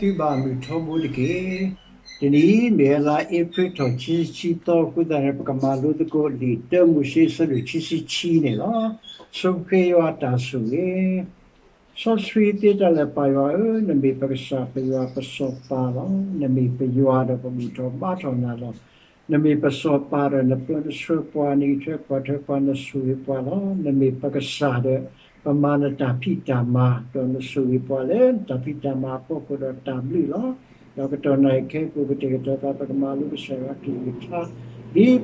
သုဘၣ်မုၢ်ထီဘိတက့ၢ်. တနံၤအံၤ မ့ၢ်ဝဲလါအ့ဖြ့ၣ်ထီၣ်ခံဆံခံသီအဃိသတးန့ၣ် ပကမၤလိသကိးလံာ်တၢမိၤၡ့အဆၢဒိၣ်ခံဆံခံန့ၣ်လီၤ. ဆိဃ့ယွၤတၢ်ဆိၣ်ဂ့ၤ. စီဆှံသ့တၢ်လၢာ် ပၢ်ယွၤဧၢ, နမ့ၢ်ပကစၢ်ပယွၤပစီၤပၤလီၤ. နမ့ၢ်ပယွၤဒီးပဘူၣ်ထီၣ်ဘါထီၣ်နၤလီၤ. နမ့ၢ်ပစီၤပၤဒီးနပၢနဆှၢပှၤ, နအံးထွဲကွၢ်ထွဲပှၤ, နဆိၣ်ဂ့ၤပှၤလီၤ. နမ့ၢ်ပကစၢ်ဒီး ပမၤနတၢ်ဖံးတၢ်မၤ, ဒီးနဆိၣ်ဂ့ၤပှၤလၢတၢ်ဖံးတၢ်မၤအဖီခိၣ်ဒီးတၢ်ဘျုးလီၤ. ဒီးကတီၢ်နၣ်ရံၣ်ခဲအံၤပူၤ ကတဲာ်ကတီၤသး ပကမၤလိကစၢ်ယွၤအကလုၢ်ကထါ ဒ်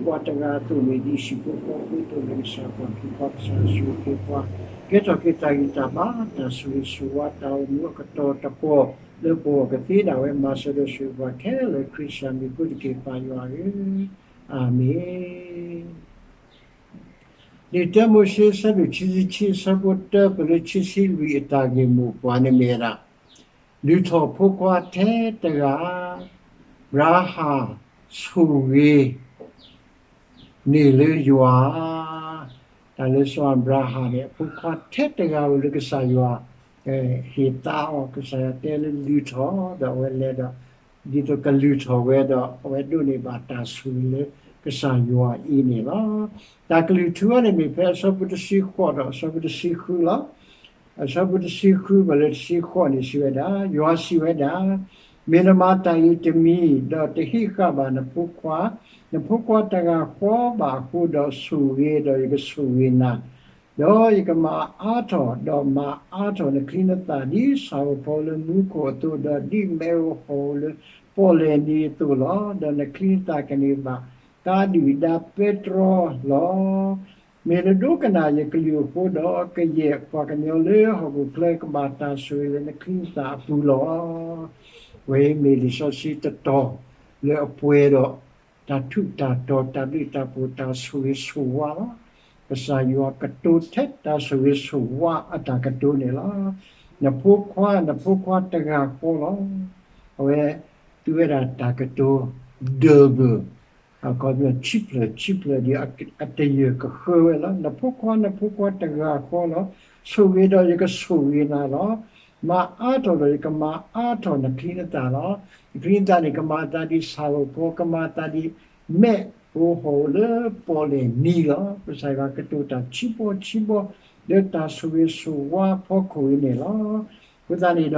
ပှၤတဂၤအသိးန့ၣ် ဒ်ဟံၣ်ဖိဃီဖိအသိးန့ၣ် ကစၢ်ပှၤကလုာ်ပှၤကစၢ်ဆိၣ်ဂ့ၤက့ၤပှၤ, ကဲထီၣ်က့ၤတၢ်ဂံၢ်တၢ်ဘါ တၢ်ဆိၣ်ဂ့ၤဆိၣ်ဝါ တၢ်အိၣ်မူအကတီၤတကီၢ် လၢပဂီၢ်ကသ့ဒၣ်ဝဲ မၤစၢၤဒီးဆိၣ်ဂ့ၤပှၤခဲလၢာ် ခရံာ်စၢ်မံၤအဃိတက့ၢ် ပၢ်ယွၤဧၢ, အၤမ့ၣ်. လံာ်တၢမိၤၡ့ အဆၢဒိၣ်ခံဆံခံ အဆၢဖိတၢ ပလၢခံဆံလွံၢ်အတၢ်ဂ့ၢ်မိၢ်ပှၢ်န့ၣ်မ့ၢ်ဝဲဒၣ် လုၢ်ထီၣ်ဖိခွါထဲတဂၤ, အၤဘြၤဟၣ်ဆိၣ်ဂ့ၤန့ၢ်လၢယွၤ, တၢ်လၢစီၤအၤဘြၤဟၣ်န့ၣ် အဖိခွါထဲတဂၤအိၣ်လၢကစၢ်ယွၤ ဟ့ၣ်သါအီၤ ကစၢ်ယွၤတဲလၢလုၢ်ထီၣ် ဒီးအဝဲလဲၤဒီး ဒ်သိးကလုၢ်ထီၣ်ဝဲဒီး အဝဲဒိးန့ၢ်ဘၣ်တၢ်ဆိၣ်ဂ့ၤလၢကစၢ်ယွၤအံၤန့ၣ်လီၤ. တၢ်ကလုၢ်ထူအံၤန့ၣ်မ့ၢ်ဖဲအဆၢဖိတဆံဃိးဒီးအဆၢဖိတဆံဃုလီၤ. အဆၢဖိတဆံဃု ပလၢတဆံဃိးန့ၣ် စံးဝဲဒၣ်, ယွၤစံးဝဲဒၣ်, မ့ၢ်နမၤတၢ်အံၤတမံၤ ဒီးတဟံးဃာ်ဘၣ်နဖိခွါ, နဖိခွါတဂၤဃီဘၣ်အဃိဒီး ဆိၣ်ဂ့ၤဒီးယကဆိၣ်ဂ့ၤနၤ ဒီးယကမၤအါထီၣ်, ဒီးမၤအါထီၣ်နချံနသၣ် ဒ်ဆၣ်ဧိၤဖီဧိၤလၢမူခိၣ်အသိး, ဒီးဒ်မ့ၣ်ဧိၤဟီၣ်ဧိၤလၢပီၣ်လဲၣ်နံၤအသိးလီၤ. ဒီးနချံနသၣ်ကန့ၢ်ဘၣ်တၢ်ဒုၣ်ဒါပဲတြီလီၤ. မ့ၢ်နဒိကနၣ်ယကလုၢ်အဃိဒီး ကယဲၢ်ပှၤကညီလၢဟီၣ်ခိၣ်ချၢ ကဘၣ်တၢ်ဆိၣ်ဂ့ၤလၢနချံနသၣ်အပူၤလီၤ. အဝဲအံၤမ့ၢ်လံာ်စီဆှံတတီၤလၢအပှဲၤဒီး တၢ်ထူးတၢ်တီၤ တၢ်ဘျုးတၢ်ဖှိၣ် တၢ်ဆိၣ်ဂ့ၤဆိၣ်ဝါလီၤ. ကစၢ်ယွၤကတိၤထဲတၢ်ဆိၣ်ဂ့ၤဆိၣ်ဝါအတၢ်ကတိၤန့ၣ်လီၤ. နဖိခွါ နဖိခွါတဂၤဃီလီၤ. အဝဲသူဝဲဒၣ်တၢ်ကတိၤ double အခီပညီ ခံဖျၢၣ်ခံဖျၢၣ်ဒီး အတယၢၢ်ကဃၢဝဲလီၤ. နဖိခွါ နဖိခွါတဂၤဃီလီၤ. ဆိၣ်ဂ့ၤဒီးယကဆိၣ်ဂ့ၤနၤလီၤ. မၤအါထီၣ်ဒီးယကမၤအါထီၣ်နချံနသၣ်လီၤ. နချံနသၣ်န့ၣ် ကမၤအသးဒ်ဆၣ်ဧိၤဖီ ကမၤအသးဒ်မ့ၣ်ဧိၤဟီၣ်ဧိၤလၢပီၣ်လဲၣ်နံၤလီၤ. ကစၢ်ယွၤကတိၤတၢ်ဆံဘီဆံဘီ လၢတၢ်ဆိၣ်ဂ့ၤဆိၣ်ဝါအဖီခိၣ်အံၤန့ၣ်လီၤ. အဃိသတးန့ၣ်ဒီး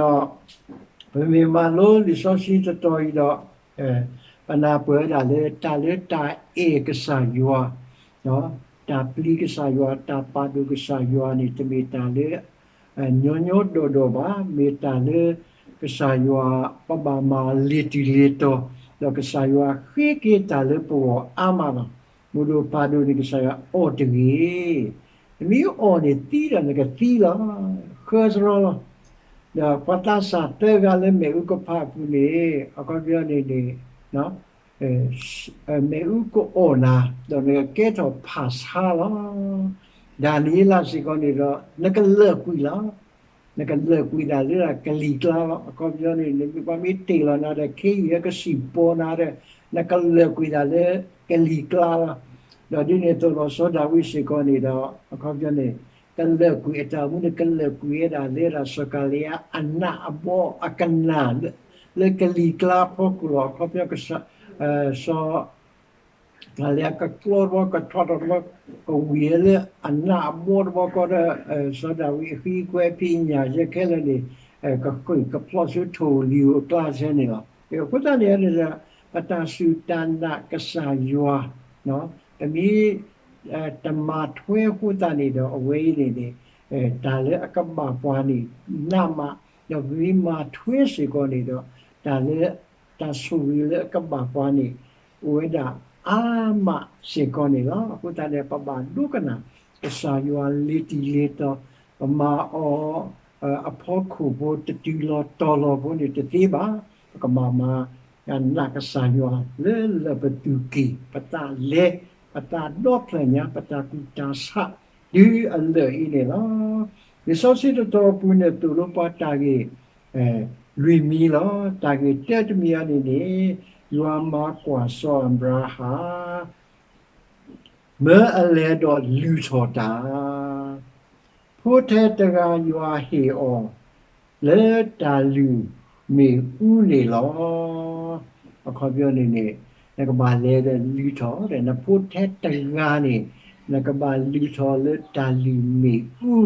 ပမ့ၢ်မၤလိလံာ်စီဆှံတတီၤအံၤဒီး ပနၢ်ပၢၢ်ဝဲဒၣ်လၢ တၢ်လၢတၢ်အဲၣ်ကစၢ်ယွၤ, တၢ်ပျံၤကစၢ်ယွၤ, တၢ်ပာ်ဒိၣ်ကစၢ်ယွၤန့ၣ် တမ့ၢ်တၢ်လၢ ညီညီဒီးဒီးဘၣ်, မ့ၢ်တၢ်လၢကစၢ်ယွၤ ပဘၣ်မၤလ့ၤတုၤလ့ၤတီၤ, ဒီးကစၢ်ယွၤဃ့က့ၤတၢ်လၢပဂီၢ်အါမးလီၤ. မိၢ်ဒိၣ်ပၢ်ဒိၣ်န့ၣ် ကစၢ်ယွၤအီၣ်တဂ့ၤ, နမ့ၢ်အီၣ်န့ၢ်သံဒီးနကသံလီၤ, ဃၢစရီလီၤ. ဒီးပှၤသးစၢ်သၢဂၤလၢမ့ၣ်အူကဖးအပူၤန့ၣ် အခီပညီန့ၣ်န့ၣ် မ့ၣ်အူကအီၣ်နၤ, ဒီးနကကဲထီၣ်ဖၣ်ဆါလီၤ. ဒၤနံးယ့လးစ့ၢ်ကီးန့ၣ်ဒီး နကလၢာ်ကွံာ်လီၤ. နကလၢာ်ကွံာ်ဒၣ်လၢဒၣ်ကလံၤကျါလီၤ. အခီပညီန့ၣ် နမ့ၢ်ပှၤမ့ၢ်တ့ၢ်လီၤနၤဒီး ခ့ယုၢ်ဟဲကစံၣ်ပိၤနၤဒီး နကလၢာ်ကွံာ်ဒၣ်လၢကလံၤကျါလီၤ. ဒီးဒ်န့ၣ်အသိးဒီး စီၤဒၤဝံးစ့ၢ်ကီးန့ၣ်ဒီး အခီပညီန့ၣ် ကလၢာ်ကွံာ်အတၢ်အိၣ်မူန့ၣ် ကလၢာ်ကွံာ်ဝဲဒၣ်လၢဒၣ်စီၤကၤလံယါအနးအဘီအကနၣ် လၢကလံၤကျါအဖီခိၣ်လီၤ. အခီပညီ စီၤ ကၤလံယါကကျီတဘီ ကထီၣ်တဘီ ကဝံၤလၢအနးအဘီတဘီဃီဒီး စီၤဒၤဝံးအဃံအကွဲဖံးအညၣ်ယဲခဲလၢာ်န့ၣ် ကဃုာ်ကဖျီၣ်ဆူထိၣ်ဧိၤလံၤဧိၤအကျါဆဲန့ၣ်လီၤ. အဃိသတးန့ၣ်န့ၣ်ဒီး ပတၢ်စူၢ်တၢ်နာ်ကစၢ်ယွၤ ပမ့ၢ် တမၤထွဲအဃိသတးန့ၣ်ဒီး အဝဲအံၤန့ၣ်န့ၣ် တၢ်လၢအကဘၣ်ပှၤန့ၣ် နးမး, ဒီးပမ့ၢ်မၤထွဲစ့ၢ်ကီးန့ၣ်ဒီး တၢ်လၢ တၢ်ဆိၣ်ဂ့ၤလၢအကဘၣ်ပှၤန့ၣ် အိၣ်ဝဲဒၣ်အါမးစ့ၢ်ကီးန့ၣ်လီၤ. အဃိသတးန့ၣ် ပဘၣ်ဒိကနၣ် ကစၢ်ယွၤလ့ၤတံၢ်လ့ၤတီၤ, ပမၤအီၤ အဖီခိၣ်ဖိ တတုၤလီၤတီၤလီၤဖိန့ၣ်တသ့ဘၣ်. ပကမၤမၤ နာ်ကစၢ်ယွၤလၢလၢပသူၣ်ကံၢ် ပသးလဲ, ပသးဒီဖျၢၣ်ညါ, ပတၢ်ကူၣ်တၢ်ဆး တုၤအလၢာ်အံၤန့ၣ်လီၤ. လံာ်စီဆှံတတီၤအပူၤန့ၣ် သိၣ်လိပှၤတၢ်ဂ့ၢ် လွံၢ်မံၤလီၤ. တၢ်ဂ့ၢ်တၢတမံၤအံၤန့ၣ်န့ၣ် ယွၤမၤကွၢ်စီၤအၤဘြၤဟၣ် မၢအလဲၤဒီးလုၢ်ထီၣ်တၢ်, ဖိထဲတဂၤယွၤဟ့ၣ်အီၤ လၢတၢ်လုၢ် မ့ၣ်အူန့ၣ်လီၤ. အခီပညီန့ၣ်န့ၣ် နကဘၣ်လဲၤဒီးလုၢ်ထီၣ်ဒီး နဖိထဲတဂၤန့ၣ် နကဘၣ်လုၢ်ထီၣ်လၢတၢ်လုၢ်မ့ၣ်အူ,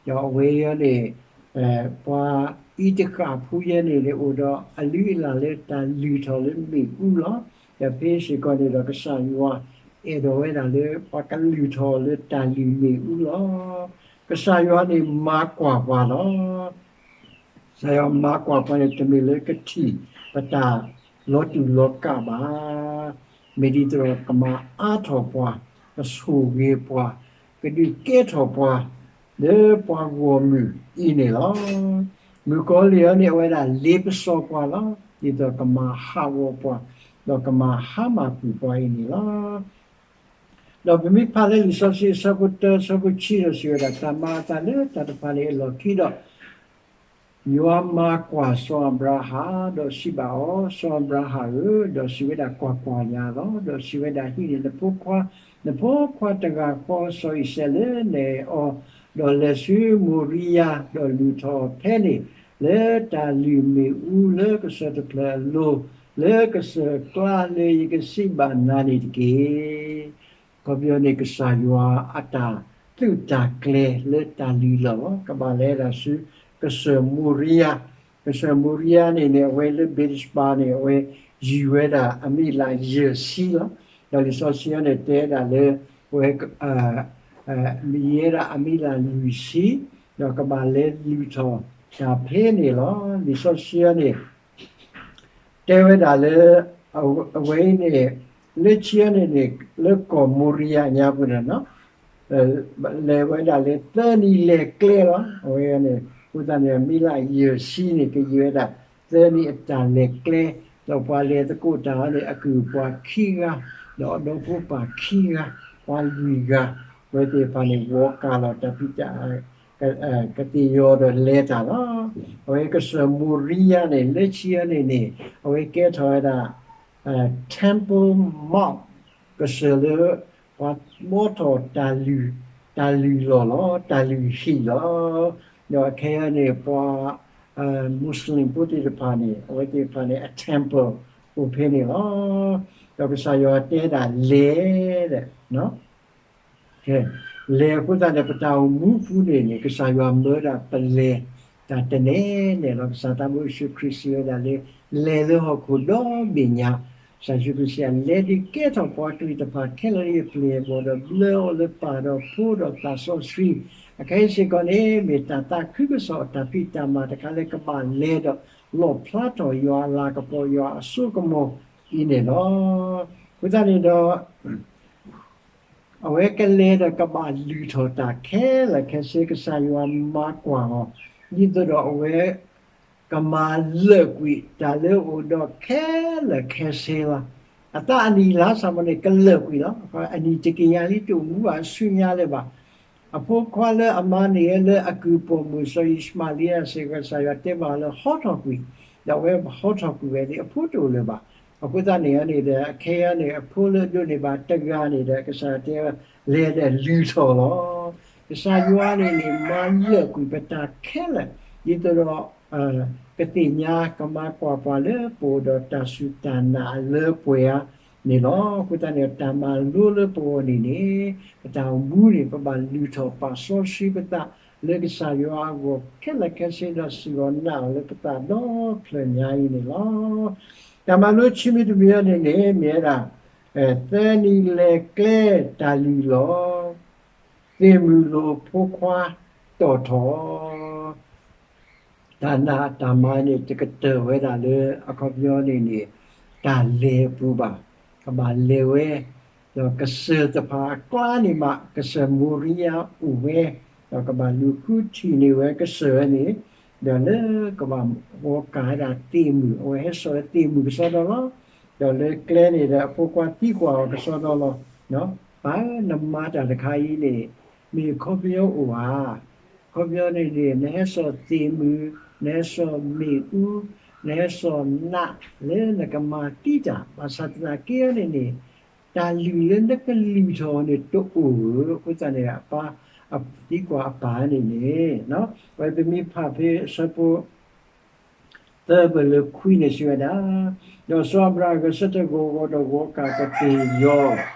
ဒီးအဝဲအံၤန့ၣ် ပှၤအံးတဃၣ်ဖိယဲန့ၣ်န့ၣ် အိၣ်ဒီးအလုၢ်အလၢ်လၢတၢ်လုၢ်ထီၣ်လၢမ့ၣ်အူလီၤ. ဒီးဖဲစ့ၢ်ကီးန့ၣ်ဒီး ကစၢ်ယွၤအဲၣ်ဒိးဝဲဒၣ်လၢ ပှၤကလုၢ်ထီၣ်လၢတၢ်လုၢ်မ့ၣ်အူလီၤ. ကစၢ်ယွၤန့ၣ်မၤကွၢ်ပှၤလီၤ. ကစၢ်ယွၤမၤကွၢ်ပှၤန့ၣ် တမ့ၢ်လၢကထံၣ်ပတၢ်လီၤတူာ်လီၤကာ်ဘၣ်. မ့ၢ်ဒ်သိးဒီးကမၤအါထီၣ်ပှၤ, ကဆိၣ်ဂ့ၤပှၤ, ကဒုးကဲထီၣ်ပှၤ လၢပှၤဂီၢ်မုၢ်အံၤန့ၣ်လီၤ. မုၣ်ကီၤလံၢ်အံၤန့ၣ် အဝဲဒၣ်လ့ပစီပှၤလီၤ. ဒ်သိးကမၤဟးဂီၤပှၤ, ဒီးကမၤဟါမၢ်ကွံာ်ပှၤအံၤန့ၣ်လီၤ. ဒီးပမ့ၢ်ဖးလၢလံာ်စီဆှံအဆၢဖိတၢ အဆၢဖိခံဒီးစံးဝဲဒၣ် တၢ်မၤအသးလၢတၢ်တဖၣ်န့ၣ်အလီၢ်ခံဒီး ယွၤမၤကွၢ်စီၤအၤဘြၤဟၣ်, ဒီးစံးဘၣ်အီၤ, စီၤအၤဘြၤဟၣ်ဧၢ, ဒီးစံးဝဲဒၣ် ကွၢ်ကွၢ်, ယၤလီၤ. ဒီးစံးဝဲဒၣ် ဟံးန့ၢ်နဖိခွါ, နဖိခွါတဂၤဃီစီၤအံၤစဲးလၢ နအဲၣ်အီၤ, ဒီးလဲၤဆူမိၤရံယၤ, ဒီးလုၢ်ထီၣ်ဖဲန့ၣ် လၢတၢ်လုၢ်မ့ၣ်အူလၢကစၢၢ်တဖျၢၣ်အလိၤ, လၢကစၢၢ်ကျါလၢယကစံးဘၣ်နၤန့ၣ်တက့ၢ်. အခီပညီန့ၣ် ကစၢ်ယွၤအတၢ်သုးတၢ်ကျဲၤလၢတၢ်လုၢ်လီၢ်လီၤ. ကဘၣ်လဲၤဒၣ်ဆူ ကစၢၢ်မိၤရံယၤ, ကစၢၢ်မိၤရံယၤန့ၣ်န့ၣ် အဝဲလၢဘ့းရံးဘၤန့ၣ် အဝဲယံာ်ဝဲဒၣ်အမံးလးယဲၢ်ဆံလီၤ. ဒီးလံာ်စီဆှံအံၤန့ၣ် တဲဒၣ်လၢ အဝဲ မံၤယဲဒၣ်အမံးလးလွံၢ်ဆံ, ဒီးကဘၣ်လဲၤလုၢ်ထီၣ်တၢ်ဖဲန့ၣ်လီၤ. လံာ်စီဆှံအံၤန့ၣ် တဲဝဲဒၣ်လၢ အဝဲအံၤန့ၣ် လၢခံအံၤန့ၣ်န့ၣ် လၢကီၢ်မိၤရံယၤညါပူၤန့ၣ် လဲၤဝဲဒၣ်လၢသၢနံၤလဲၤကျဲလီၤ. အဝဲန့ၣ် အဃိသတးန့ၣ် မံၤလၢယဲၢ်ဆံန့ၣ် ကယံာ်ဝဲဒၣ် သၢနံၤအတၢ်လဲၤကျဲ, ဒီးပှၤလဲၤသကိးတၢ်အံၤန့ၣ် အကုၢ်အပှၤခံဂၤ, ဒီးအဒီဖိပၢ်ခံဂၤ, ပှၤလွံၢ်ဂၤ, အဝဲသ့ၣ်တဖၣ်န့ၣ် ဂီၤကၢ်လီၤတၢ်ဖံးတၢ် ကသ့ၣ်ယီၤဒီးလဲၤတၢ်လီၤ. အဝဲကစၢၢ်မိၤရံယၤန့ၣ် လၢခံအံၤန့ၣ်န့ၣ် အဝဲကဲထီၣ်ဝဲဒၣ် Temple Mount, ကစၢၢ်လၢ ပှၤဘှီထီၣ် တၢ်လုၢ်လီၢ်လီၤ, တၢ်လုၢ်ဟံၣ်လီၤ. ဒီးအခဲအံၤန့ၣ် ပှၤ Muslim ဖိသ့ၣ်တဖၣ်န့ၣ် အဝဲသ့ၣ်တဖၣ်န့ၣ် အ temple အိၣ်ဖဲန့ၣ်လီၤ. ဒီးကစၢ်ယွၤတဲဒၣ်လဲၤဒီး လဲၤအဃိသတးန့ၣ် ပတၢ်အိၣ်မူပူၤန့ၣ်န့ၣ် ကစၢ်ယွၤမၢဒၣ်ပလဲၤတၢ်တနဲၣ်နဲၣ်လီၤ. ကစၢ်သးဘိယ့ၣ်ၡူးခရံာ်စံးဝဲဒၣ်လၢ လဲၤလၢဟီၣ်ခိၣ်ဒီဘ့ၣ်ညါ, ကစၢ်ယ့ၣ်ၡူးခရံာ်စံး လဲၤဒုးကဲထီၣ်ပှၤကလုာ်တဖၣ်ခဲလၢာ်လၢယပျဲၢ်အဘီၣ်ဒီး ဘျၢအီၤလၢပၢ်ဒီးဖိဒီးသးစီဆှံ, အခဲအံၤစ့ၢ်ကီးန့ၣ် မ့ၢ်တၢ်သးခုကစီၣ်အတၢ်ဖံးတၢ်မၤတခါလၢကဘၣ်လဲၤဒီး လီၣ်ဖျါထီၣ်ယွၤအလၤကပီၤ ယွၤအစိကမီၤအံၤန့ၣ်လီၤ. အဃိသတးန့ၣ်ဒီး အဝဲကလဲၤဒီးကဘၣ်လုၢ်ထီၣ်တၢ်ခဲလၢာ်ခဲဆ့ ကစၢ်ယွၤမၤကွၢ်အီၤ, ဒ်သိးဒီးအဝဲ ကမၤလၢာ်ကွံာ်တၢ်လၢအအိၣ်ဒီးခဲလၢာ်ခဲဆ့လီၤ. အသးအနံၣ်လါစၢ်မီၤန့ၣ် ကလၢာ်ကွံာ်လီၤ. အနံၣ်တကယၤလံ တအိၣ်မူဘၣ်ဆူညါလၢၤဘၣ်. အဖိခွါလၢအမါန့ၣ်လၢအကုၢ်ပိာ်မုၣ်စီၤယံၡမၤလယၤစ့ၢ်ကီး ကစၢ်ယွၤတဲဘၣ်အီၤလၢဟီထီၣ်ကွံာ်, ဒီးအဝဲဟီထီၣ်ကွံာ်ဝဲန့ၣ် အဖိတအိၣ်လၢၤဘၣ်. အဃိသတးန့ၣ်န့ၣ်ဒီး အခဲအံၤန့ၣ် အဖိလၢအဒိးန့ၢ်ဘၣ်တဂၤန့ၣ်ဒီး ကစၢ်ယွၤတဲဝဲ လဲၤဒီးလုၢ်ထီၣ်လီၤ. ကစၢ်ယွၤန့ၣ်န့ၣ် မၤလၢာ်ကွံာ်ပတၢ်ခဲလၢာ်, ဒ်သိးဒီး ကသ့ၣ်ညါကမၤကွၢ်ပှၤလၢပအိၣ်ဒီးတၢ်စူၢ်တၢ်နာ်အလၢပှဲၤဧါန့ၣ်လီၤ. အဃိသတးန့ၣ် တၢ်မၤလိလၢပဂီၢ်န့ၣ်န့ၣ် ပတၢ်အိၣ်မူန့ၣ် ပဘၣ်လုၢ်ထီၣ်ပာ်စီဆှံပသးလၢကစၢ်ယွၤအဂီၢ်ခဲလၢာ်ခဲဆ့ဒီး စ့ၢ်ကီးနာ်အီၤလၢပသးဒီဖျၢၣ်ညါအံၤန့ၣ်လီၤ. တၢ်မၤလိဆံမံၤတမံၤအံၤန့ၣ်န့ၣ် မ့ၢ်ဝဲဒၣ် သၢနံၤလဲၤကျဲတၢ်လုၢ်လီၢ် သ့ၣ်မုၢ်လိာ်ဖိခွါတီၣ်ထီၣ် တၢ်နာ်တၢ်မၤန့ၣ် တကတၢၢ်ဝဲဒၣ်လၢအခီပညီန့ၣ်န့ၣ် တၢ်လဲၤအပူၤဘၣ်. ကဘၣ်လဲၤဝဲ ဒီးကစၢၢ်တဖၣ်အကျါန့ၣ်မး ကစၢၢ်မိၤရံယၤအိၣ်ဝဲ, ဒီးကဘၣ်လူၤဃုထံၣ်န့ၢ်ဝဲကစၢၢ်ဝဲန့ၣ်, ဒီးလၢကဘၣ်ဂီၤကၢ်ဝဲဒၣ်သ့ၣ်မုၢ်, အဝဲဟဲစိာ်ဝဲသ့ၣ်မုၢ်ကစီဒီလီၤ. ဒီးလၢကျဲန့ၣ်ဒီး အဖိခွါသံကွၢ်အီၤကစီဒီလီၤ. ပၢ်ဧၢ, နမၤတၢ်တခါအံၤန့ၣ် မ့ၢ်အခီပညီအိၣ်ဧါ. အခီပညီန့ၣ်န့ၣ် နဟဲစိာ်သ့ၣ်မုၢ်, နဟဲစိာ်မ့ၣ်အူ, နဟဲစိာ်နးလၢနကမၤသံတၢ်, ဘၣ်ဆၣ်သနာ်က့န့ၣ်န့ၣ် တၢ်လုၢ်လၢနကလုၢ်ထီၣ်န့ၣ်တအိၣ်ဧါ. အဃိသတးန့ၣ် အပၢ်သံကွၢ်အပၢ်န့ၣ်န့ၣ်, အဝဲပမ့ၢ်ဖးဖဲအဆၢဖိ သၢပၢၢ်လၢခွံန့ၣ်စံးဝဲဒၣ်, ဒီးစီၤအၤဘြၤဟၣ်ဂဲၤဆၢထၢၣ်ဂီၤဂီၤဒီးဂီၤကၢ်ကသ့ၣ်ယီၤ,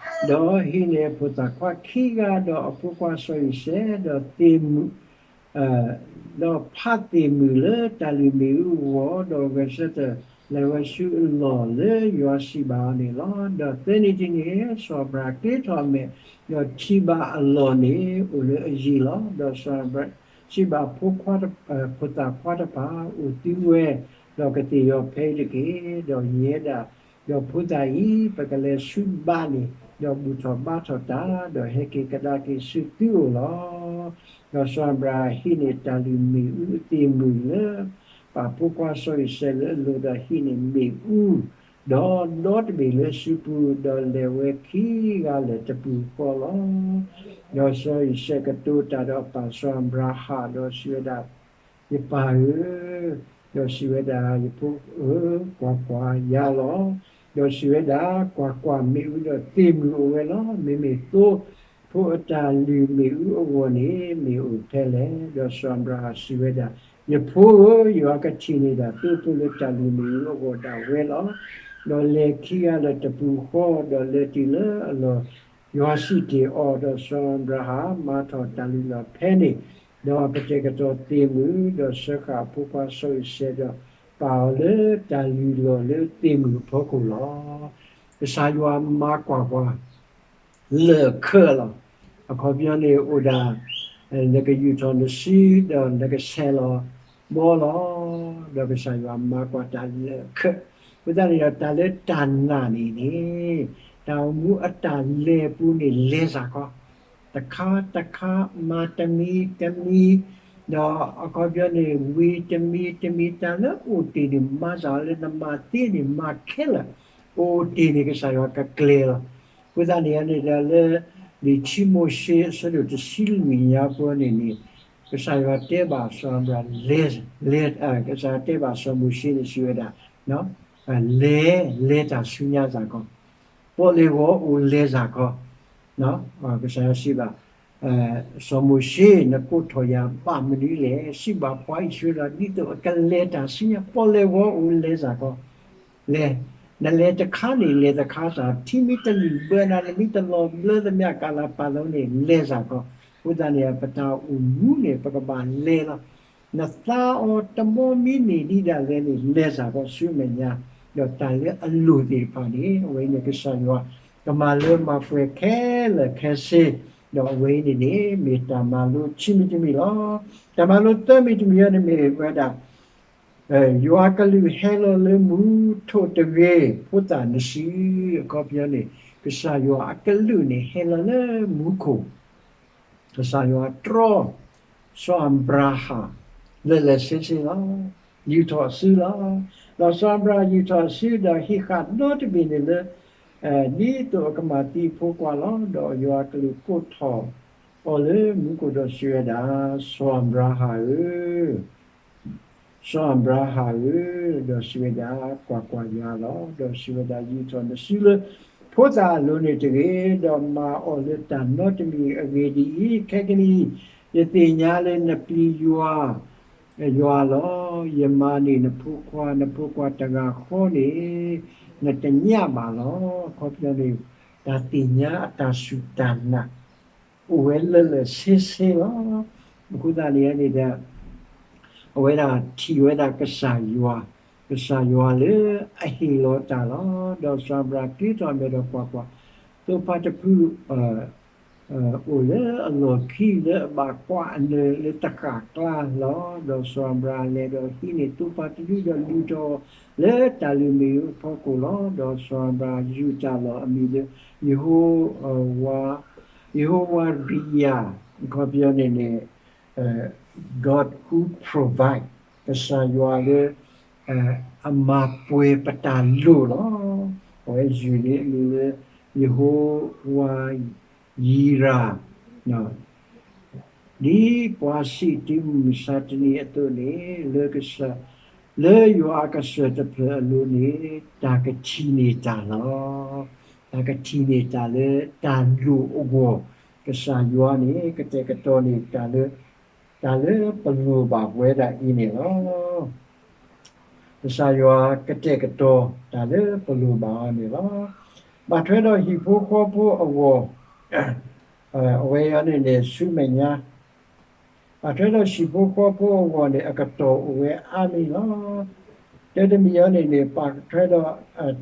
ဒီးဟံးန့ၢ်အဖိသၣ်ခွါခံဂၤ ဒီးအဖိခွါစီၤအံၤစဲး, ဒီးသ့ၣ်မုၣ် ဒီးဖးသ့ၣ်မုၣ်လၢတၢ်လုၢ်မ့ၣ်အူအဂီၢ်, ဒီးဂဲၤဆၢထၢၣ်လဲၤဝဲဆူအလီၢ်လၢယွၤစံးဘၣ်အီၤန့ၣ်လီၤ. ဒီးသၢနံၤတနံၤန့ၣ် စီၤအၤဘြၤဟၣ်က့ၤထီၣ်အမဲာ်, ဒီးထံၣ်ဘၣ်အလီၢ်န့ၣ်အိၣ်လၢအယံၤလီၤ. ဒီးစီၤအၤဘြၤဟၣ်စံးဘၣ်ဖိခွါ, ဖိသၣ်ခွါတဖၣ်, အိၣ်သုဝဲ, ဒီးကသ့ၣ်ယီၤဖဲအံၤတက့ၢ်. ဒီးယဲဒၣ်, ဒီးဖိသၣ်အံၤ ပကလဲၤဆူဘးန့ၣ်, ဒီးဘူၣ်ထီၣ်ဘါထီၣ်တၢ်, ဒီးဟဲက့ၤကဒါက့ၤဆူသုအိၣ်လီၤ. ဒီးစီၤအၤဘြၤဟၣ်ဟံးန့ၢ်တၢ်လုၢ်မ့ၣ်အူအသ့ၣ်မုၣ်လၢ ပာ်ဖိခွါစီၤအံၤစဲးလၢအလိၤ, ဒီးဟံးန့ၢ်မ့ၣ်အူ, ဒီးဒီတဘ့ၣ်လၢစုပူၤ, ဒီးလဲၤဝဲခံဂၤလၢာ်တပူၤဃီလီၤ. ဒီးစီၤအံၤစဲးကတိၤတၢ်ဒီးအပၢ်စီၤအၤဘြၤဟၣ်, ဒီးစံးဝဲဒၣ်, ယပၢ်ဧၢ, ဒီးစံးဝဲဒၣ်, ယဖိဧၢ, ကွၢ်ကွၢ်, ယၤလီၤ. ဒီးစံးဝဲဒၣ်, ကွၢ်ကွၢ်, မ့ၣ်အူဒီးသ့ၣ်မုၣ်အိၣ်ဝဲလီၤ. မ့မ့ၢ်သိဖိအတၢ်လုၢ်မ့ၣ်အူအဂီၢ်န့ၣ် မ့ၢ်အိၣ်ဖဲလဲၣ်. ဒီးစီၤအၤဘြၤဟၣ်စံးဝဲဒၣ်, ယဖိဧၢ, ယွၤကထံၣ်န့ၢ်ဒၣ်သိဖိလၢတၢ်လုၢ်မ့ၣ်အူအဂီၢ်ဒၣ်ဝဲလီၤ. ဒီးလဲၤခံဂၤလၢာ်တပူၤဃီ, ဒီးလဲၤတုၤလၢအလီၢ် ယွၤစံးတ့ၢ်အီၤ, ဒီးစီၤအၤဘြၤဟၣ်မၤထီၣ်တၢ်လုၢ်လီၢ်ဖဲန့ၣ်, ဒီးကတဲာ်ကတီၤသ့ၣ်မုၣ်, ဒီးစၢဃာ်အဖိခွါစီၤအံၤစဲး, ဒီးပာ်အီၤလၢတၢ်လုၢ်လီၢ်လၢသ့ၣ်မုၣ်အဖီခိၣ်လီၤ. ကစၢ်ယွၤမၤကွၢ်ပှၤ လၢာ်အခၢလီၤ. အခီပညီန့ၣ်အိၣ်ဒၣ် နကယူာ်ထီၣ်နစု ဒီးနကဆဲးလီၤဘီလီၤ. ဒီးကစၢ်ယွၤမၤကွၢ်တၢ်လၢာ်အခၢ, အဃိသတးန့ၣ်ဒီး တၢ်လၢတၢ်နာ်န့ၣ်န့ၣ် တၢ်အိၣ်မူအတၢ်လဲၤအပူၤန့ၣ် လဲၤစ့ၢ်ကီး, တခါတခါ, မၤတမံၤတမံၤ, ဒီးအခီပညီန့ၣ် ဝံၤတမံၤတမံၤ, တၢ်လၢအိၣ်တ့ၢ်န့ၣ် မၤစ့ၢ်လၢနမၤသ့န့ၣ် မၤခဲလၢာ်, အိၣ်တ့ၢ်န့ၣ် ကစၢ်ယွၤကကျဲၤလီၤ. အဃိသတးန့ၣ်န့ၣ်ဒီး လၢလံာ်ခံမိၤၡ့ အဆၢဒိၣ်တဆံလွံၢ်ညါပူၤန့ၣ်န့ၣ်, ကစၢ်ယွၤတဲဘၣ်စီၤအၤဘြၤဟၣ်, ကစၢ်ယွၤတဲဘၣ်စီၤမိၤၡ့န့ၣ် စံးဝဲဒၣ်, လဲၤ, လဲၤတၢ်ဆူညါစ့ၢ်ကီး, ပီၣ်လဲၣ်ဂီၤအိၣ်လဲၤစ့ၢ်ကီး, ကစၢ်ယွၤစံးဘၣ် စီၤမိၤၡ့, နကိးထီၣ်ယၤဘၣ်မနုၤလဲၣ်. စံးဘၣ်ပှၤအံၣ်စရ့လး ဒ်သိးအကလဲၤတၢ်ဆူညါ, ပီၣ်လဲၣ်ဂီၤအိၣ်လဲၤစ့ၢ်ကီး, လဲၤ, နလဲၤတခါန့ၣ် လဲၤတခါစ့ၢ်, ထံမ့ၢ်တလံၣ်ဘၢနၤ, နမ့ၢ်တလီၤဘျၢသမျၢ်ကလၤပာ်သီန့ၣ် လဲၤစ့ၢ်ကီး. အဃိသတးန့ၣ် ပတၢ်အိၣ်မူန့ၣ် ပကဘၣ်လဲၤလီၤ. နသါအီၤတဘီမ့ၢ်န့ၢ်ဒံးဒၣ်လဲာ်န့ၣ် လဲၤစ့ၢ်ကီးဆူမဲာ်ညါ, ဒီးတၢ်လၢအလိၣ်သ့ၣ်တဖၣ်န့ၣ် အဝဲအံၤန့ၣ်ကစၢ်ယွၤ ကမၤလၢမၤပှဲၤခဲလၢာ်ခဲဆ့, ဒီးအဝဲအံၤန့ၣ်န့ၣ် မ့ၢ်တၢ်မၤလိခံမံၤတမံၤလီၤ. တၢ်မၤလိသၢမံၤတမံၤအံၤန့ၣ်မ့ၢ်ဝဲဒၣ် ယွၤအကလူးဟဲလီၤလၢမူခိၣ်တဂ့ၤ, ဖိသၣ်နစု, အခီပညီန့ၣ် ကစၢ်ယွၤအကလူးန့ၣ် ဟဲလီၤလၢမူခိၣ်, ကစၢ်ယွၤတြီ စီၤအၤဘြၤဟၣ် လၢာ်လၢာ်ဆ့ဆ့လီၤ, ယူာ်ထီၣ်အစုလီၤ. ဒီးစီၤအၤဘြၤဟၣ်ယူာ်ထီၣ်အစုဒီးဟံးဃာ်ဒီတဘ့ၣ်န့ၣ်လၢ ဒ်သိးအကမၤသံအဖိခွါလီၤ. ဒီးယွၤအကလူးကိးထီၣ်အီၤလၢမူခိၣ်ဒီးစံးဝဲဒၣ်, စီၤအၤဘြၤဟၣ်ဧၢ, စီၤအၤဘြၤဟၣ်ဧၢ, ဒီးစံးဝဲဒၣ်, ကွၢ်ကွၢ်, ယၤလီၤ. ဒီးစံးဝဲဒၣ်, ယူာ်ထီၣ်နစုလၢဖိသၣ်အလိၤန့ၣ်တဂ့ၤ, ဒီးမၤအီၤလၢတၢ်နီတမံၤအဂ့ၢ်ဒ်အံၤ, ခဲကနံၣ်အံၤ ယသ့ၣ်ညါလၢနပျံၤယွၤ, ယွၤလီၤ. ယမၤန့ၢ်နဖိခွါ, နဖိခွါတဂၤဃီန့ၣ် နတညၣ်ဘၣ်လီၤ. အခီပညီန့ၣ် တၢ်သ့ၣ်ညါအတၢ်စူၢ်တၢ်နာ် အိၣ်ဝဲလၢာ်လၢာ်ဆ့ဆ့လီၤ. အဃိသတးန့ၣ်န့ၣ်ဒီး အဝဲဒၣ်ထံၣ်ဝဲဒၣ်ကစၢ်ယွၤ, ကစၢ်ယွၤလၢအဟ့ၣ်လီၤတၢ်လီၤ. ဒီးစီၤအၤဘြၤဟၣ်က့ၤထီၣ်အမဲာ်ဒီးကွၢ်ကွၢ်, သိဖါတဖု အိၣ်လၢအလီၢ်ခံလၢအဘၣ်ကွၢ်အနၢၤလၢတဃၣ်ကျါလီၤ. ဒီးစီၤအၤဘြၤဟၣ်လဲၤဒီးဟံးန့ၢ်သိဖါတဒုဒီးလုၢ်ထီၣ်လၢတၢ်လုၢ်မ့ၣ်အူအဖီခိၣ်လီၤ. ဒီးစီၤအၤဘြၤဟၣ်ယူာ်တၢ်လီၢ်အမံၤလၢ ယဟိဝၤ, ယဟိဝၤရံယၤ, အခီပညီန့ၣ်န့ၣ် God who provide, ကစၢ်ယွၤလၢ အမၤပှဲၤပတၢ်လိၣ်လီၤ. အဝဲယူာ်န့ၢ်အမံၤလၢ ယဟိဝၤယံၤရၤ ဒ်ပှၤစံးတုၤမုၢ်မဆါတနံၤအသိးန့ၣ်, လၢကစၢ်, လၢယွၤအကစၢၢ်တဖျၢၣ်အလိၤန့ၣ် တၢ်ကထံၣ်န့ၢ်တၢ်လီၤ. တၢ်ကထံၣ်န့ၢ်တၢ်လၢတၢ်လိၣ်အဂီၢ်, ကစၢ်ယွၤန့ၣ် ကတဲာ်ကတီၤန့ၢ်တၢ်လၢ တၢ်လၢပလိၣ်ဘၣ်ပဝဲဒၣ်အံၤန့ၣ်လီၤ. ကစၢ်ယွၤကတဲာ်ကတီၤတၢ်လၢပလိၣ်ဘၣ်အီၤန့ၣ်လီၤ. ဘၣ်ထွဲဒီးဟံၣ်ဖိဃီဖိအဂီၢ်, အဝဲအံၤန့ၣ်န့ၣ် ဆူမဲာ်ညါ, ဘၣ်ထွဲဒီးဟံၣ်ဖိဃီဖိအဂီၢ်န့ၣ် အကတီၢ်အိၣ်ဝဲအါမံၤလီၤ. တၢတမံၤအံၤန့ၣ်န့ၣ် ဘၣ်ထွဲဒီး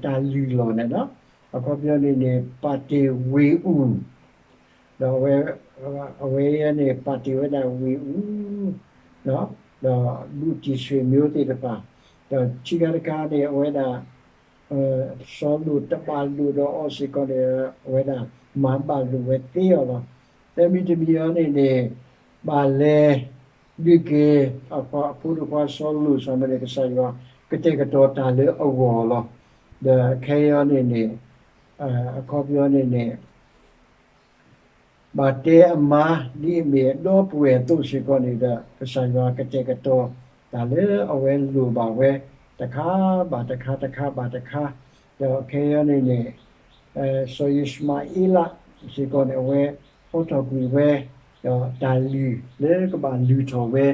တၢ်လုၢ်လီၢ်န့ၣ်လီၤ. အခီပညီန့ၣ်န့ၣ် ပာ်တ့ၢ်ဝ့ၢ်အူၣ် ဒီးအဝဲအံၤန့ၣ် ပာ်တ့ၢ်ဝဲဒၣ်ဝ့ၢ်အူၣ်, ဒီးဘူးတံၢ်ဆွေမျိုးသ့ၣ်တဖၣ်, ဒီးခံခါတခါန့ၣ် အဝဲဒၣ် စီၤလိာ်တဘၣ်လိာ်ဒီးအီၤစ့ၢ်ကီးန့ၣ် အဝဲဒၣ်မၤဘၣ်လိာ်ဝဲသ့အီၤလီၤ. တၢတမံၤအံၤန့ၣ်န့ၣ် ဘၣ်လဲၤဒုးက့ၤ အဖိဒိၣ်ခွါစီၤလိာ် စ့ၢ်ကီးန့ၣ် ကစၢ်ယွၤကတဲာ်ကတီၤတၢ်လၢအဂီၢ်လီၤ. ဒီးခဲအံၤန့ၣ်န့ၣ် အခီပညီန့ၣ်န့ၣ် ဘၣ်တဲအမါဒ်အမ့ၢ်အဒီပုၢ်ဝဲၢ်အသိးစ့ၢ်ကီးန့ၣ်ဒီး ကစၢ်ယွၤကတဲာ်ကတီၤတၢ်လၢအဝဲလိၣ်ဘၣ်ဝဲ တခါဘၣ်တခါ တခါဘၣ်တခါ, ဒီးခဲအံၤန့ၣ်န့ၣ် စီၤယံးၡမၤအ့လးစ့ၢ်ကီးန့ၣ် အဝဲဟီထီၣ်ကွံာ်ဝဲ ဒီးတၢ်လုၢ်လၢကဘၣ်လုၢ်ထီၣ်ဝဲ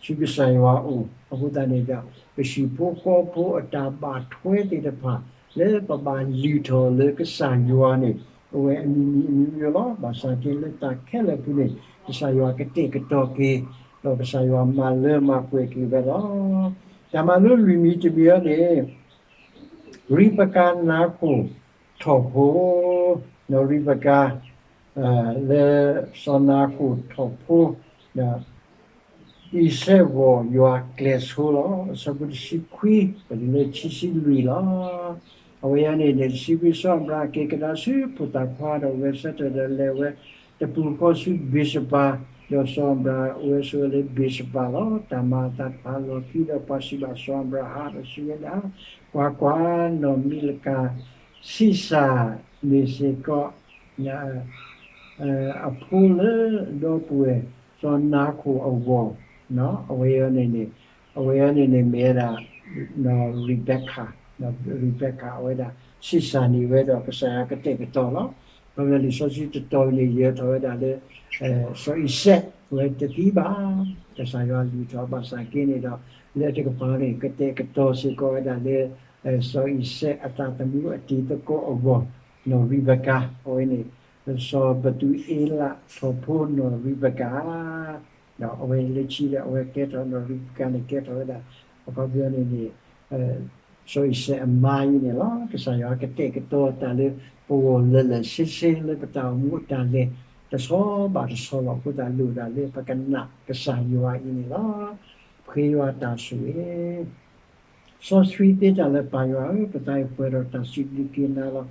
ဆူကစၢ်ယွၤအအိၣ်, အဃိသတးန့ၣ်ဒီး ပဟံၣ်ဖိဃီဖိအတၢ်ဘၣ်ထွဲသ့ၣ်တဖၣ် လၢပဘၣ်လုၢ်ထီၣ်လၢကစၢ်ယွၤန့ၣ် အဝဲအမံၤမံၤအမံၤမံၤလီၤ. ဘၣ်ဆၣ်က့လၢတၢ်ခဲလၢာ်အပူၤန့ၣ် ကစၢ်ယွၤကတဲာ်ကတီၤက့ၤ ဒီးကစၢ်ယွၤမၤလၢမၤပှဲၤက့ၤဝဲလီၤ. တၢ်မၤလိလွံၢ်မံၤတမံၤအံၤန့ၣ် ရံးပကၤနါဃိၣ်ထီၣ်ဖိ, ရံးပကၤ လၢစီၤနါဃိၣ်ထီၣ်ဖိ အံၤစဲးဂီၤယွၤကျဲၤဆိလီၤ. အဆၢဖိတဆံခွံ ပတုၤလၢခံဆံလွံၢ်လီၤ. အဝဲအံၤန့ၣ်န့ၣ် တဆံခွံစီၤအၤဘြၤဟၣ်က့ၤကဒါဆူဖိသၣ်ခွါဒီးဝဲဆၢထၢၣ်ဒီးလဲၤဝဲတပူၤဃီဆူဘ့းၡဘၤ, ဒီးစီၤအၤဘြၤဟၣ်အိၣ်ဝဲဆိးဝဲလၢဘ့းၡဘၤလီၤ. တၢ်မၤအသးတဖၣ်လီၤခံဒီးပှၤစံးဘၣ်စီၤအၤဘြၤဟၣ်ဒီးစံးဝဲဒၣ်, ကွၢ်ကွၢ်, နီၢ်မံလကၤဆံးစၢ်န့ၣ်စ့ၢ်ကီး အဖိလၢဒီပုၢ်ဝဲၢ်စီၤနါဃိၣ်အဂီၢ်, အဝဲအံၤန့ၣ်န့ၣ်, အဝဲအံၤန့ၣ်န့ၣ်မ့ၢ်ဝဲဒၣ် နီၢ်ရံးဘဲကၤ, နီၢ်ရံးဘဲကၤ အဝဲဒၣ် ဆံးစၢ်န့ၢ်ဝဲဒီးကစၢ်ယွၤကတဲာ်ကတီၤလီၤ. ခီဖျိလံာ်စီဆှံတတီၤန့ၣ် ယဲၤထီၣ်ဝဲဒၣ်လၢ စီၤအံၤစဲး ဝဲတသံဘၣ်, ကစၢ်ယွၤလုၢ်ထီၣ်ဘၣ်ဆၣ်က့န့ၣ်ဒီး လၢတကပၤန့ၣ် ကတဲာ်ကတီၤစ့ၢ်ကီးဝဲဒၣ်လၢ စီၤအံၤစဲးအသးသမူအတံၤသကိးအဂီၢ်, နီၢ်ရံးဘဲကၤ အဝဲန့ၣ် စီၤဘသူအ့လးထီၣ်ဖိနီၢ်ရံးဘဲကၤ ဒီးအဝဲလၢခံဒီး အဝဲကဲထီၣ်နီၢ်ရံးဘဲကၤန့ၣ် ကဲထီၣ်ဝဲဒၣ် အခီပညီန့ၣ်န့ၣ် စီၤအံၤစဲးအမါအံၤန့ၣ်လီၤ. ကစၢ်ယွၤကတဲာ်ကတီၤတၢ်လၢပဂီၢ်လၢာ်လၢာ်ဆ့ဆ့လၢပတၢ်အိၣ်မူအတၢ်လဲၤ တဆီဘၣ်တဆီလီၤ. အဃိသတးလိၣ်ဒၣ်လၢပကနာ်ကစၢ်ယွၤအံၤန့ၣ်လီၤ. ပဃ့ယွၤတၢ်ဆိၣ်ဂ့ၤ စီဆှံသ့တၢ်လၢပၢ်ယွၤဧၢ, ပသးအံၤပှဲၤဒီးတၢ်စံးဘျုးက့ၤနၤလီၤ.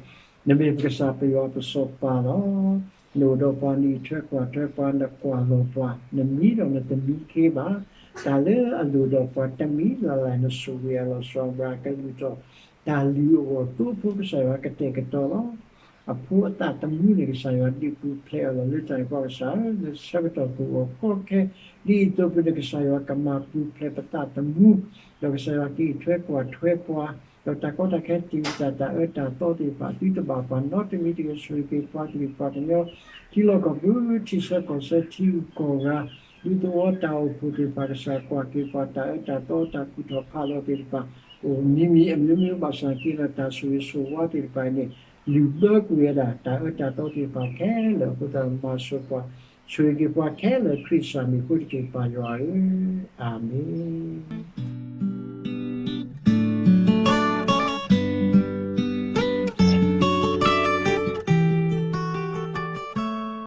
နမ့ၢ်ပကစၢ်ပယွၤပစီၤပၤလီၤ. နအိၣ်ဒီးပှၤ နအံးထွဲကွၢ်ထွဲပှၤ နကွၢ်လီၤပှၤ နမံဒီးနတမံခ့ဘၣ်. တၢ်လၢအလိၣ်ဒီးပှၤတမံၤလၢ်လၢ် နဆိၣ်ဂ့ၤအလီၢ် စီၤအၤဘြၤဟၣ်ကလုၢ်ထီၣ် တၢ်လုၢ်အဂီၢ်သိဖိ ကစၢ်ယွၤကတဲာ်ကတီၤလီၤ. အဖိအသးသမူန့ၣ် ကစၢ်ယွၤဒုးပူၤဖျဲးအီၤလီၤ. လၢတၢ်အံၤပှၤကစၢ်ဧၢ, လၢဆၢကတီၢ်ကအိၣ်ကီခဲ ဒ်အံၤအသိးအပူၤန့ၣ် ကစၢ်ယွၤကမၤပူၤဖျဲးပသးသမူ, ဒီးကစၢ်ယွၤကအံးထွဲကွၢ်ထွဲပှၤ, ဒီးတၢ်ကီတၢ်ခဲတံာ်တာ်တၢ်အၢတၢ်သီသ့ၣ်တဖၣ် သုတဘၣ်ပှၤနီတမံၤတဂ့ၤ, ဆိၣ်ဂ့ၤက့ၤပှၤကလုာ်ပှၤကညီ ထံလီၢ်ကီၢ်ပူၤ ထံဆၢကီၢ်ဆၢထံဂုၤကီၢ်ဂၤ ဒူသဝီတၢ်အိၣ်ဖှိၣ်သ့ၣ်တဖၣ် ကစၢ်ကွၢ်က့ၤပှၤ တၢ်အၢတၢ်သီတၢ်ကူၣ်ထီၣ်ဖးလီၤသ့ၣ်တဖၣ် အိၣ်မံၤမံၤအမျိုးမျိုး ဘၣ်ဆၣ်က့ဒီးတၢ်ဆိၣ်ဂ့ၤဆိၣ်ဝါသ့ၣ်တဖၣ်အံၤန့ၣ် လုၢ်ဘၢကွံာ်ဝဲဒၣ် တၢ်အၢတၢ်သီသ့ၣ်တဖၣ်ခဲလၢာ်အဃိသတး မၤစၢၤပှၤ ဆိၣ်ဂ့ၤက့ၤပှၤခဲလၢာ် ခရံာ်စၢ်မံၤအဃိတက့ၢ် ပၢ်ယွၤဧၢ, အၤမ့ၣ်.